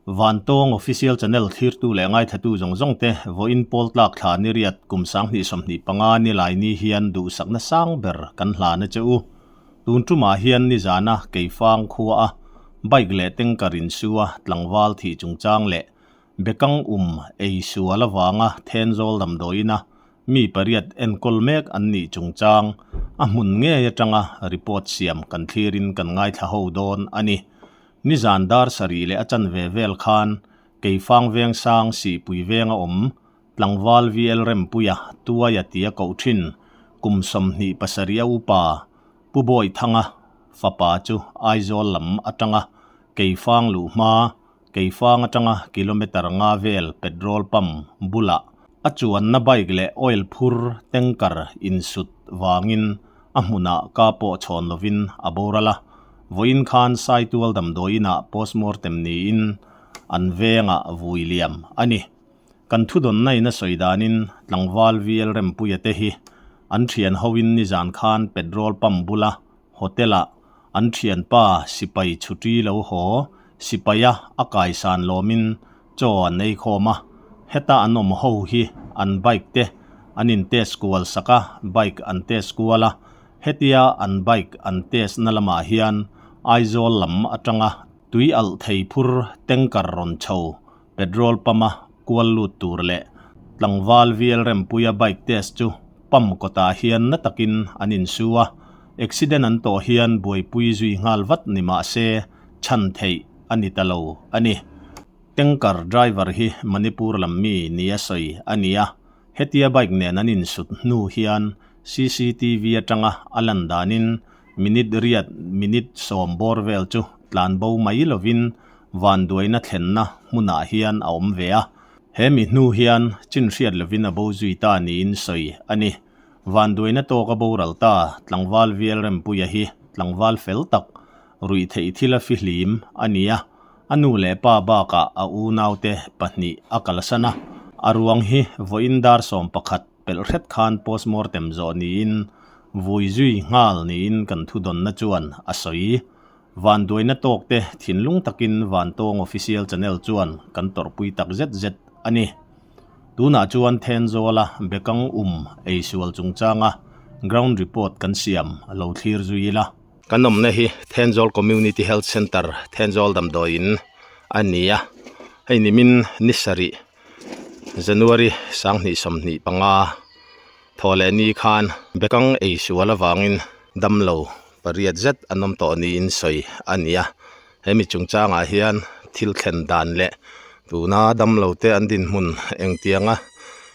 Vantawng Official Channel thlirtu leh ngaithlatu zawng zawng te vawiin pawl tlak thla ni riat kum 2025 nilai ni hian duhsakna sang ber kan hlan a che u. Tun tumah hian nizana Keifang khua a bike leh tanker insua tlangval thih chungchang leh Bekang um ei sual avanga Thenzawl damdawiina mi pariat enkawl mek an nih chungchang a hmun ngei atanga report siam kan thlirin kan ngaithla ho dawn a ni. Nizan dar sarih leh a chanve vel khan Keifang Vengsang Sihpui venga awm tlangval VL Rempuia Tuaia tia koh thin kum 27 a upa Pu Bawithanga fapa chu Aizawl lam atanga Keifang luh hma Keifang atanga kilometre nga vel petrol pump bulah a chuanna bike leh oil phur tanker insut vangin a hmunah ka pawh chhawn lovin a boral a. Vawiin khan Saitual damdawiinah postmortem niin an vengah vui liam a ni. Kan thudawnna in a sawi danin tlangval VL Rempuia te hi an thian hoin nizan khan petrol pump bula Hotel-ah an thianpa sipai chhuṭi lo haw sipaia a kaisan lawmin chaw an ei khawm a, heta an awm ho hi an bike te an in test kual sak a, bike an test kual a, hetia an bike an test na lamah hian Aizawl lam atanga tui alh thei phur tanker rawn chho petrol pump a kual lut tur leh tlangval VL Rempuia bike test chu pump kawtah hian na takin an insu a, accident an tawh hian buaipui zui nghal vat ni mah se chhan theih a ni ta lo a ni. Tanker driver hi Manipur lam mi nia sawi a ni a, hetia bike nen an insut hnu hian CCTV atanga a lan danin Minute riat, minute sawm bawr vel chu tlan bo mai lovin vanduaina thlenna hmunah hian a awm ve a. He mi hnu hian chin hriat lovin a bo zui ta niin sawi a ni. Vanduaina tawka boral ta tlangval Vial Rempuia hi tlangval fel tak, ruih theih thila fihlim a ni a. A nu leh pa bakah a unaute pahnih a kalsan a. A ruang hi vawiin dar 11 Pelh hret khan postmortem zawh niin vui zui nghal niin kan thudawnna chuan a sawi. Vanduaina tawkte thinlung takin Vantawng Official Channel chuan kan tawrhpui tak zet zet a ni. Tunah chuan Thenzawla Bekang um eisual chungchanga ground report kan siam lo thlir zui ila. Kan awmna hi Thenzawl Community Health Centre, Thenzawl damdawiin a ni a, hei nimin ni sarih January 2025 thaw leh ni khan bekang ei sual avangin damlo pariat zet an awm tawh niin sawi a ni a, hemi chungchangah hian thil thlen dan leh tuna damlo te an dinhmun engtianga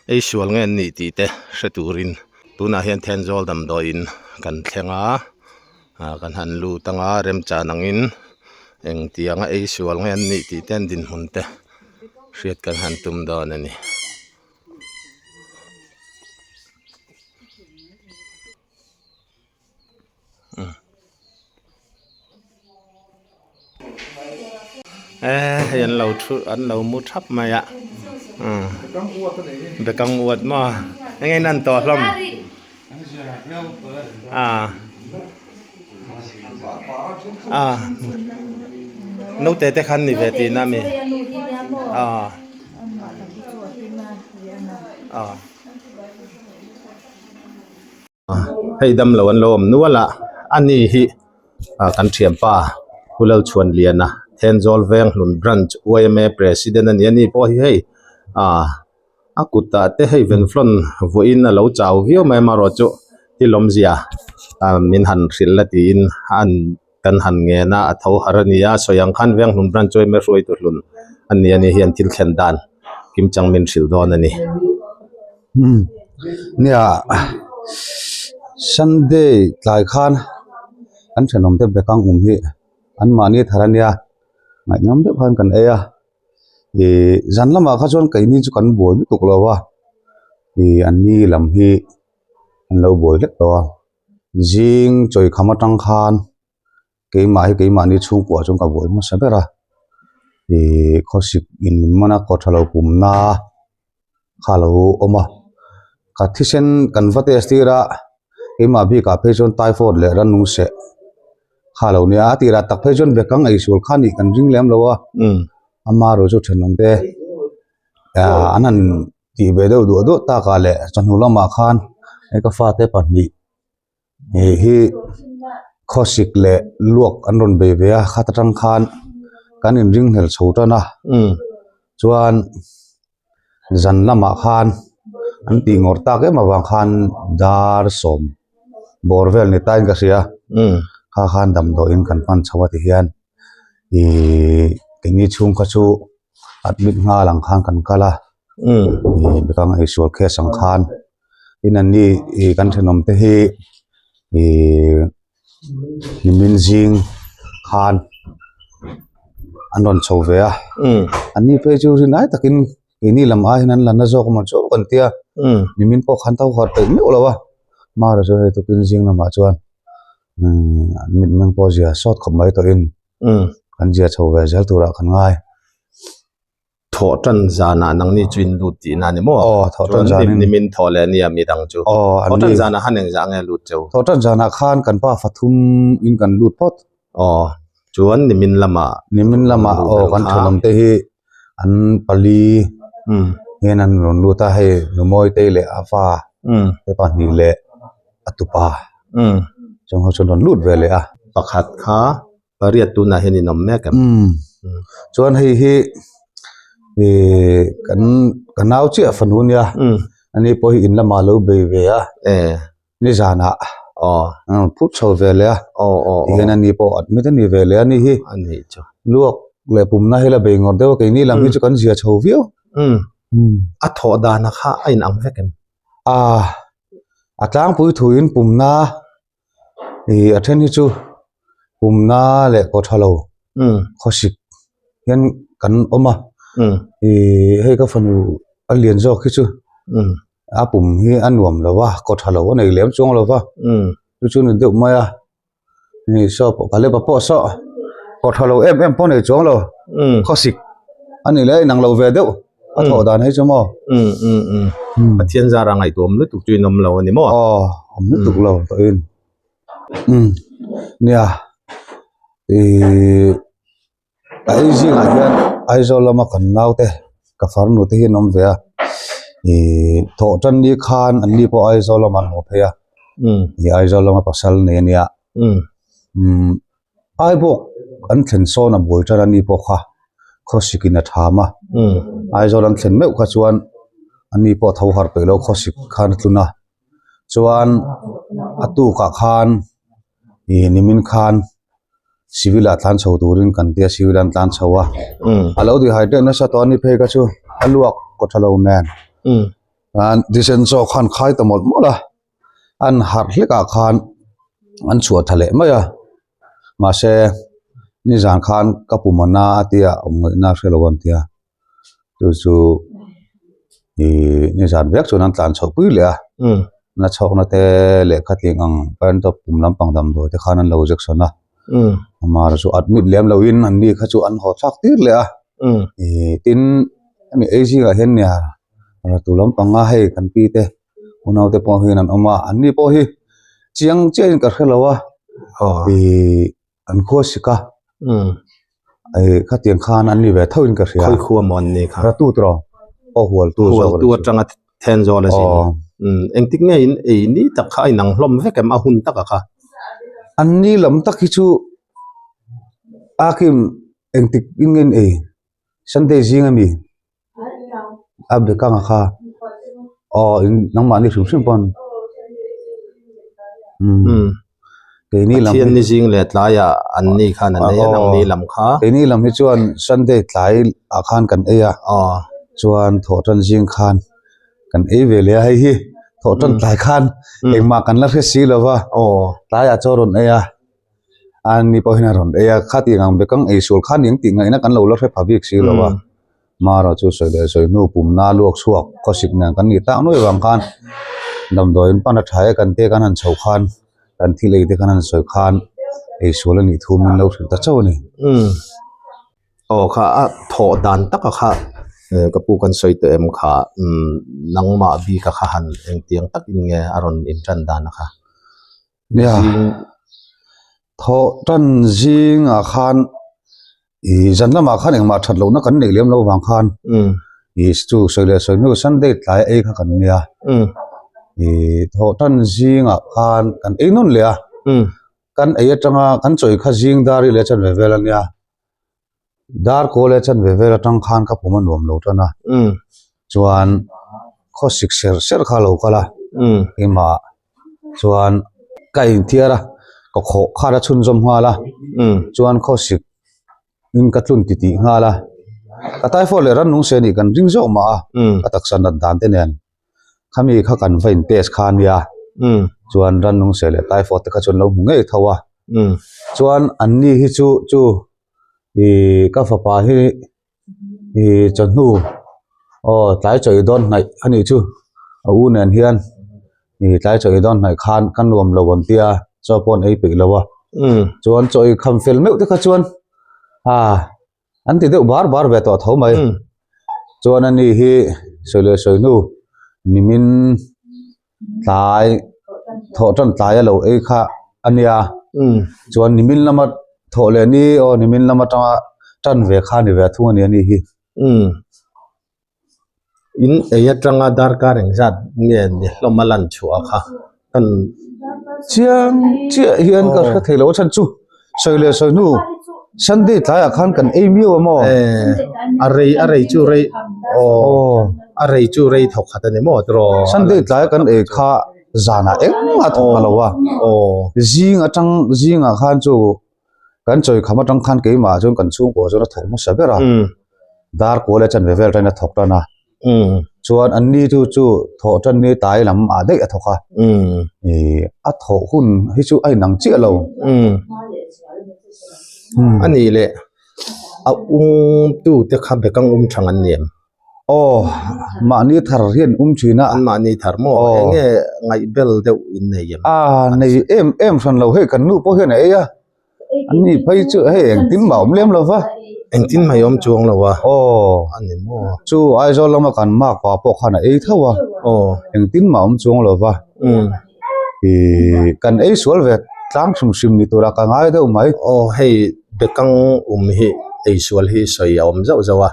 ei sual nge an nih tih te hre turin tunah hian Thenzawl damdawiin kan thleng a. Ah kan han lut anga remchan angin engtianga ei sual nge an nih tih te an dinhmun te hriat kan han tum dawn a ni. Eh hei an lo thu an lo mu thap mai a umm bekang uat maw eng nge in an tawh hlawm ah ah naute te khan ni ve tihna ami ah ah. Hei damlo an lo awm nual a ani hi ah kan thianpa Pu Lalchhuanliana Thenzawl Venghlun Branch yma President a ni a ni pawh hi hei ah a kutah te hei venflon vawiin a lo chau viau mai amaherawh chu thil awmzia ah min han hrilh la tiin an kan han ngen a a tho har a ni a sawi ang khan Venghlun Branch yma hruaitu hlun a ni a ni hian thil thlen dan kimchang min hrilh dawn a ni. Nia Sunday tlai khan an thenawm te bekang awm hi an mahni thar a nia ngaihnawm deuh khan kan ei a ih zan lamah kha chuan keini chu kan buai lutuk lo a ih an ni lam hi an lo buai hlek tawh a zing chawikham atang khan. Keimah hi keimahni chhungkua chuan ka buai hmasa ber a ihh khawsik in min man a kaw tha lo pumna kha a lo awm a ka thisen kan va test tir a keimah bikah phei chuan typhoid leh rannung seh kha a lo nia a tirah tak phei chuan bekang ei sual kha nih kan ring lem lo a. Amaherawh chu thenawm te ah an han tih ve deuh duah duah takah leh chawhnu lamah khan hei ka fate pahnih hei hi khawsik leh luak an rawn bei ve a khat atang khan kan inring hnel chho tan a chuan zan lamah khan an tih ngawrh tak em avang khan dar sawm bawr vel ni tain ka hria kha khan damdawiin kan hman chho a ti hian ihh keini chhung kha chu admit nghal ang khan kan kal a ihh bekang eisual case ang khan tin an ni ih kan thenawm te hi ihh nimin zing khan an rawn chho ve a an ni phei chu rinai takin keini lam ai hian an la na zawk emaw chu kan tia nimin pawh khan tho harh peih meuh lo a marawh chu hei tukin zing lamah chuan umm an mitmeng pawh zia sawt khawp mai tawhin kan zia chho ve zel turah kan ngai. Thawh tan zanah nangni chu in lut tihna a ni maw? Aw, thawh tan zanin. Nimin thawh leh nia midang chu. Aw, an ni. Thawh tan zanah khan engzah nge lut cheu? Thawh tan zanah khan kan pa fathum in kan lut phawt. Aw, chuan nimin lamah. Nimin lamah aw kan thenawm te hi an pali hian an rawn lut a, hei Numawitei leh a fa te pahnih leh a tupa chung ho chu an rawn lut ve leh a. Pakhat kha Pariat tunah hian in awm mek em? Umm. Chuan hei hi ih kan ka nau chiah fanu nia. Umm. Ani pawh hi in lamah lo bei ve a. E. Nizanah Aw. an rawn phut chho ve leh a. Aw aw aw. Tihian ani pawh admit a ni ve leh a ni hi. A nih chu. Luak leh pumna hi la bei ngawr deuh a keini lam hi chu kan zia chho viau. Umm. Umm. A thawh dana kha a inang vek em? Ah a tlangpui thuin pumna Ih a then hi chu pumna leh kaw tha lo khawsik hian kan awm a ih hei ka fanu a lian zawk hi chu a pum hi a nuam lo a kaw tha lo a nei lem chuang lo va chu chu ni deuh mai a ni saw pawh ka lep a pawh saw kaw tha lo em em pawh nei chuang lo khawsik a nih leh a inang lo ve deuh. A thawh dan hei chu maw? Um um um. Pathian zara ngaihtuah awm lutuk chu in awm lo a ni maw? Aw, awm lutuk lo tawh in. Um, nia. Ih a ei zingah hian Aizawl lama kan naute ka farnu te hi an awm ve a. Ih thawh tan ni khan an ni pawh Aizawl lamah an haw phei a. Um. Ih Aizawl lama pasal nei a nia. Um. Um. Ai bawk an thlen sawn a buai tan a ni pawh kha khawsik in a tham a Aizawl an thlen meuh kha chuan a ni pawh tho harh peih lo khawsik khan a tlun a chuan a tukah khan ih nimin khan civil ah tlan chho turin kan tia civil ah an tlan chho a a lo dehydrate nasa tawh a ni phei kha chu a luak kaw tha lo nen thisen chaw khan khai ta mawlh mawlh a. an harh hlek ah khan an chhuah tha leh mai a mahse nizan khan ka pum a na a tia awm ngaihna a hrelo an tia chu chu ihh nizan vek chuan an tlan chhoh pui leh a na chhawkna te lehkha tling ang parent pum lampang damdawi te khan an lo injection a amah chu admit lem loh in an ni kha chu an haw thlak tir leh a ihh tin hemi ei zingah hian nia ratu lampanga hei kan pi te. Unaute pawh hian an awm a an ni pawh hi chiang chiahin ka hre lo a ih an khua sik a ih khatiang khan an ni ve tho in ka hria khawi khua maw an ni kha ratu tawh aw hual tu hual tu atanga then zawl a zin engtik nge in ei ni tak kha a inang hlawm vek em a hun tak a kha an ni lam tak hi chu a kim engtik in nge in ei Sunday zing ami. A bekang a kha aw in nangmah ni hrim hrim pawn umm keini lam Pathian ni zing leh tlaiah an ni khan an ei a nang ni lam kha keini lam hi chuan Sunday tlai ah khan kan ei a chuan thawhtan zing khan kan ei ve leh a hei hi thawhtan tlai khan engmah kan la hre si lo va tlaiah chaw rawn ei a. A ni pawh hian a rawn ei a khatiang ang bekang ei sual khan eng tih ngaihna kan lo la hre pha bik si lo a marawh chu sawi leh sawi hnu pumna luak chhuak khawsik nen kan nih tak nuai vang khan damdawiin pan a tha e kan te kan han chho khan kan thil ei te kan han sawi khan ei sual a nih thu min lo hrilh ta chauh a ni. Aw kha a thawh dan taka kha ka pu kan sawi tawh em kha nangmah bik a kha han engtiang takin nge a rawn intan dan a kha. Nia, thawh tan zingah khan. Ih zan lamah khan engmah that lohna kan neih lem lo vang khan ih chu sawi leh sawi hnu Sunday tlai ei kha kan nia. Ih thawh tan zingah khan kan ei nawn leh a, kan ei atanga kan chawi kha zing dar i leh chanve vel a nia. Dar kaw leh chanve vel atang khan ka pum a nuam lo tan a, chuan khawsik ser ser kha a lo kal a, keimah chuan ka inthiar a ka khawh khat a chhunzawm nghal a chuan khawsik in ka tlun ti tih nghal a ka typhoid leh rannung se nih kan ring zawk mah a ka taksa nat dan te nen khami kha kan va in test kha ania chuan rannung se leh typhoid te kha chuan lo hmu ngei tho a chuan an ni hi chu chu ih ka fapa hi ih chawhnu aw tlai chawi dawn hnaih a nih chu a u nen hian ih tlai chawi dawn hnaih khan ka nuam lo an tia chaw pawh an ei peih lo a chuan chawi kham fel meuh te kha chuan ah an ti deuh bar bar ve tawh tho mai chuan ani hi sawi leh sawi hnu nimin tlai thawh tan tlai a lo ei kha a nia chuan nimin lama thawh leh ni aw nimin lam atanga tan ve kha a ni ve thung a ni a ni hi. In ei atanga darkar engzat nge ni hlawm a lan chhuah kha kan Chiang chiah hian ka hre thei lo a chhan chu sawi leh sawi hnu Sunday tlaiah khan kan ei miau a maw? A rei a rei chu rei aw a rei chu rei thawk khat a ni maw tiraw? Sunday tlai kan ei kha zanah engmah a thawk lo a zing atang zingah khan chu kan chawi kham atang khan keimah chuan kan chhungkua chuan a thawk hmasa ber a dar kual leh chanve vel atangin a thawk tan a chuan an ni chu chu thawh tan ni tai lam ah daih a thawk a ih a thawh hun hi chu a inang chiah lo. A nih leh a ung tu te kha bekang um thang an ni em? Aw, mahni thar hian um thin a. An mahni thar maw? Aw. Eng nge ngaihbel deuh in nei em? A, nei em em hran lo hei kan nu pawh hian a ei a. An ni phei chu hei engtin mah awm lem lo va. Engtin mai awm chuang lo a. Aw. A ni maw? Chu Aizawl lama kan makpa pawh khan a ei tho a. Aw. Engtin mah awm chuang lo va. Ih kan ei sual ve tlang hrim hrim ni tura ka ngai deuh mai. Aw hei bekang um hi ei sual hi sawi a awm zauh zauh a.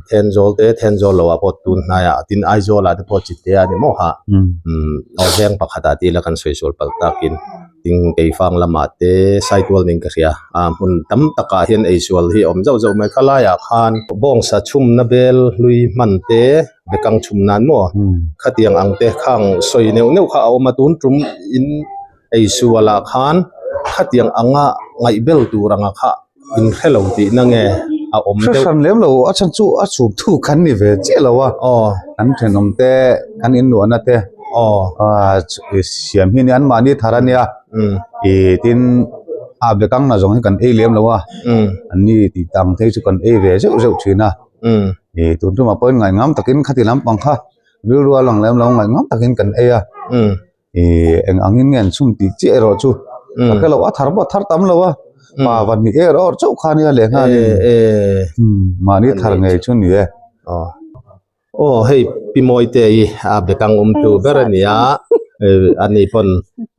Thenzawl te Thenzawl lo ah pawh tun hnaiah tin Aizawl ah te pawh chite a ni maw ha. Aw veng pakhat ah tila kan sawi sual palh takin tin Keifang lamah te Saitual nen ka hria a hmun tam takah hian ei sual hi a awm zauh zauh mai. Khalaiah khan bawngsa chhumna bel hlui hman te. Bekang chhum nan maw? Khatiang ang te khang sawi neuh neuh kha a awm a, tun tum in ei sual ah khan khatiang anga ngaihbel tur anga kha in hre lo tihna nge a awm deuh. Hre hran lem lo, a chhan chu a chhum thu kan ni ve chiah lo a, kan thenawm te, kan inluahna te siam hi an mahni thar a nia, ih tin a bekang na zawng hi kan ei lem lo a, an ni tih tang te hi chu kan ei ve zeuh zeuh thin a. Ih tun tumah pawhin ngaihngam takin khati lampang kha rilru a lang lem lo ngaihngam takin kan ei a ih eng angin nge an chhun tih chiah erawh chu ka hre lo a thar pawh a thar tam lo a pa van hnih er awr chauh kha ania leh nghalin mahni thar ngei chu ni e. Aw hei Pi Mawite hi a bekang awmtu ber a ni a ani pawn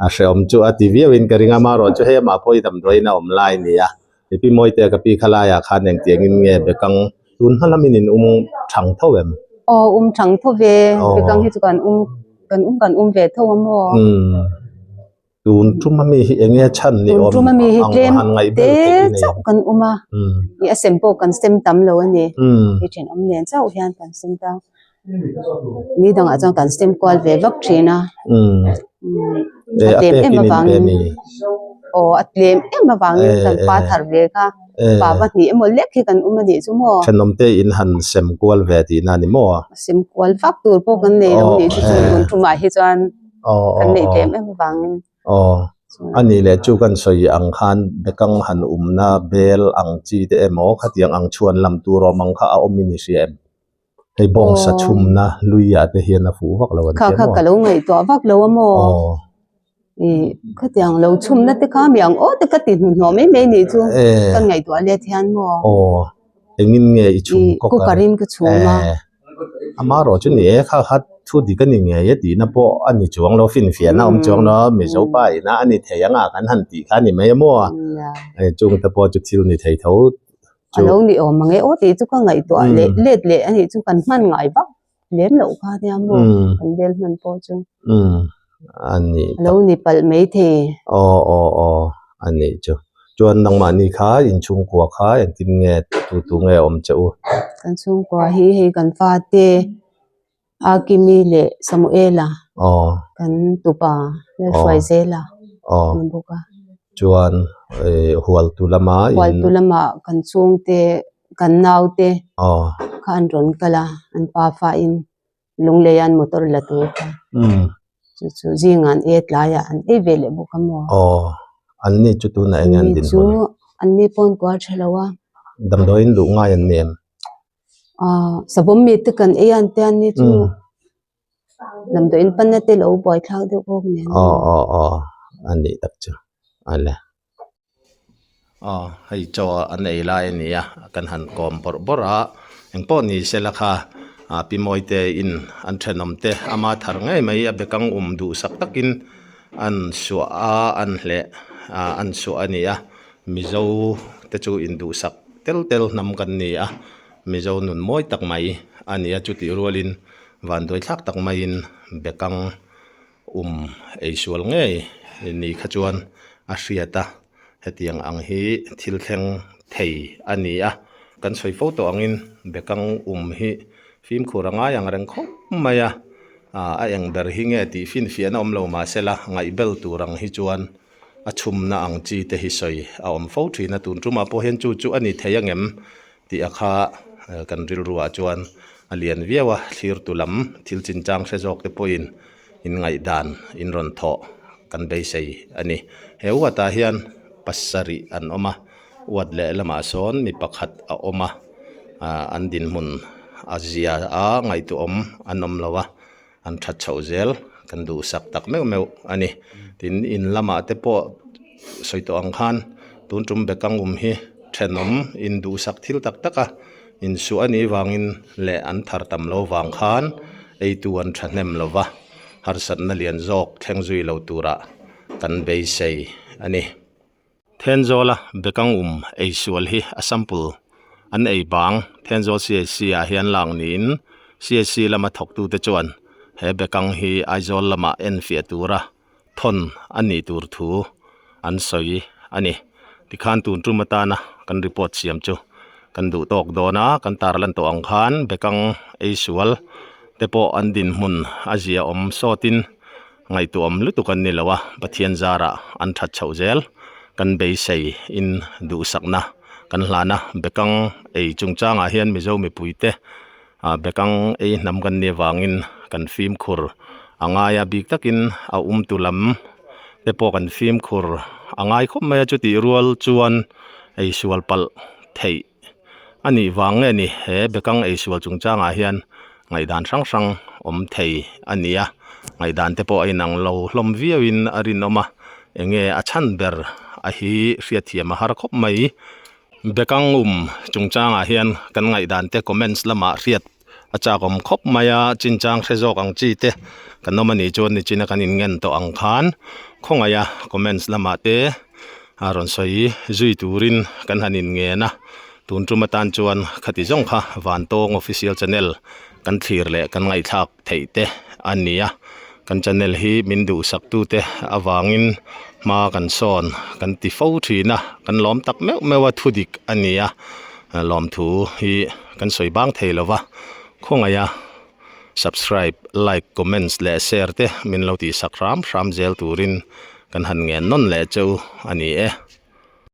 a hrehawm chu a ti viauin ka ring a amaherawhchu hei amah pawh hi damdawiin a awm lai a ni a. I pi Mawite ka pi khalaiah khan engtiangin nge bekang tun hma lamin in um thang tho em? Aw um thang tho ve, bekang hi chu kan um kan um kan um ve tho a maw? Umm tun tum ami hi enge chhan ni awm Tun tum ami hi tlem te chauh kan um a, i a sem pawh kan sem tam lo a ni, i thenawm nen chauh hian kan sem ta. Ni dangah chuan kan sem kual ve vak thin a a tlem em avangin aw a tlem em avangin kan pa thar ve kha pa va hnih emaw lek hi kan awm a nih chu maw. Thenawm te in han sem kual ve tihna a ni maw? Sem kual vak tur pawh kan nei lo nih chu chu tun tumah hi chuan kan neih tlem em avangin. Aw a nih leh chu kan sawi ang khan bekang han awmna bel ang chi te emaw khatiang ang chhuan lam tur awm ang kha a awm in i hria em? Hei bawngsa chhumna luiah te hian a fuh vak lo an Kha ti a kha maw? ka lo ngaihtuah vak lo a maw? Ih khatiang lo chhumna te kha mi ang aw te ka ti hnuhnawh mai mai nih chu kan ngaihtuah let hian maw? Aw engin nge i chhum Ih cooker in ka chhum a. Amaherawh chu ni e kha kha thu dik a ni ngei e tihna pawh a ni chuang lo finfiahna a awm chuang lo Mizo pa ina a ni thei anga kan han tih kha a ni mai a maw? Chungte pawh chu thil ni thei tho. A lo ni awm ang e aw tih chu ka ngaihtuah leh let leh a nih chu kan hman ngai vak lem loh kha nia maw kan bel hman pawh chu. A ni. A lo ni palh mai thei. Aw aw aw a nih chu. Chuan nangmahni kha inchhungkua kha engtin nge tu tu nge awm che u? Kan chhungkua hi hei kan fate Akimi leh Samuela kan tupa Lalhruaizela a ni bawk a. Chuan Hualtu lama in. Hualtu lama kan chhungte kan naute kha an rawn kal a, an pa fain Lunglei an motor la tur kha. Chu chu zingah an ei a tlaiah an ei ve leh bawk a maw. Aw, an ni chu tunah eng an din hmun? An ni pawn kual tha lo a. Damdawiin luh ngai an ni em? Aaa savawm mi te kan ei an te an ni chu damdawiin panna te lo buaithlak deuh bawk nen. Aw aw aw a nih tak chu a le. Aw hei chaw an ei lai a ni a kan han kawm bawrh bawrh a engpawh ni se la kha ah pi Mawite in an thenawm te ama thar ngei mai a bekang um duhsak takin an suah a an hleh ah an suah a ni a Mizo te chu induhsak tel tel hnam kan ni a Mizo nun mawi tak mai a ni a chutih rualin vanduai thlak tak maiin bekang Um eisual ngei ni kha chuan a hriat a, hetiang ang hi thil thleng thei a ni a. Kan sawi fo tawh angin bekang um hi fimkhur a ngai ang reng khawp mai a, a eng ber hi nge tih finfiahna awm lo mahse la ngaihbel tur ang hi chuan a chhumna ang chi te hi sawi a awm fo thin a, tun tumah pawh hian chu chu a ni thei angem tih a kha kan rilruah chuan a lian viau a, thlirtu lam thil chinchang hre zawk te pawhin in ngaihdan in rawn thawh kan beisei a ni. He uatah hian pasarih an awm a, uat leh lamah sawn mi pakhat a awm a, ah an dinhmun a zia a ngaihtuahawm an awm lo a, an that chhoh zel kan duhsak tak meuh meuh a ni. Tin, in lamah te pawh sawi tawh ang khan tun tum bekang awm hi thenawm in duhsak thil tak tak a insuah a nih vangin leh an thar tam lo vang khan eitu an thahnem lo va, harsatna lian zawk thleng zui lo turah kan beisei a ni. Thenzawla bekang um eisual hi a sample an ei bang Thenzawl CHC ah hian lak niin CHC lama thawktute chuan he bekang hi Aizawl lamah enfiah tura thawn a nih tur thu an sawi a ni. Tikhan tun tum atana kan report siam chu kan duh tawk dawn a, kan tarlan tawh ang khan bekang eisual te pawh an dinhmun a zia awm sawtin ngaihtuahawm lutuk an ni lo a, Pathian zarah an that chhoh zel kan beisei in duhsakna kan hlan a, bekang ei chungchangah hian Mizo mipuite Ah bekang ei hnam kan nih avangin kan fimkhur a ngai a, bik takin a umtu lam te pawh kan fimkhur a ngai khawp mai a, chutih rual chuan eisual palh theih a nih vang nge ni he bekang eisual chungchangah hian ngaihdan hrang hrang awm thei a ni a, ngaihdan te pawh a inang lo hlawm viauin a rinawm a, enge a chhan ber a hi hriatthiam a har khawp mai. Bekang um chungchangah hian kan ngaihdan te comments lamah hriat a chak awm khawp mai a, chinchang hre zawk ang chi te kan awm a nih chuan nichina kan inngen tawh ang khan khawngaih a comments lamah te a rawn sawi zui turin kan han inngen a, tun tum atan chuan khati zawng kha Vantawng official channel kan thlir leh kan ngaihthlak theih te a ni a, kan channel hi min duhsak tu te avangin hma kan sawn kan ti fo thin a, kan lawm tak meuh meuh a thu dik a ni a, lawmthu hi kan sawi bang thei lo va, khawngaih a subscribe, like, comments leh share te min lo tihsak hram hram zel turin kan han ngen nawn leh cheu a ni e.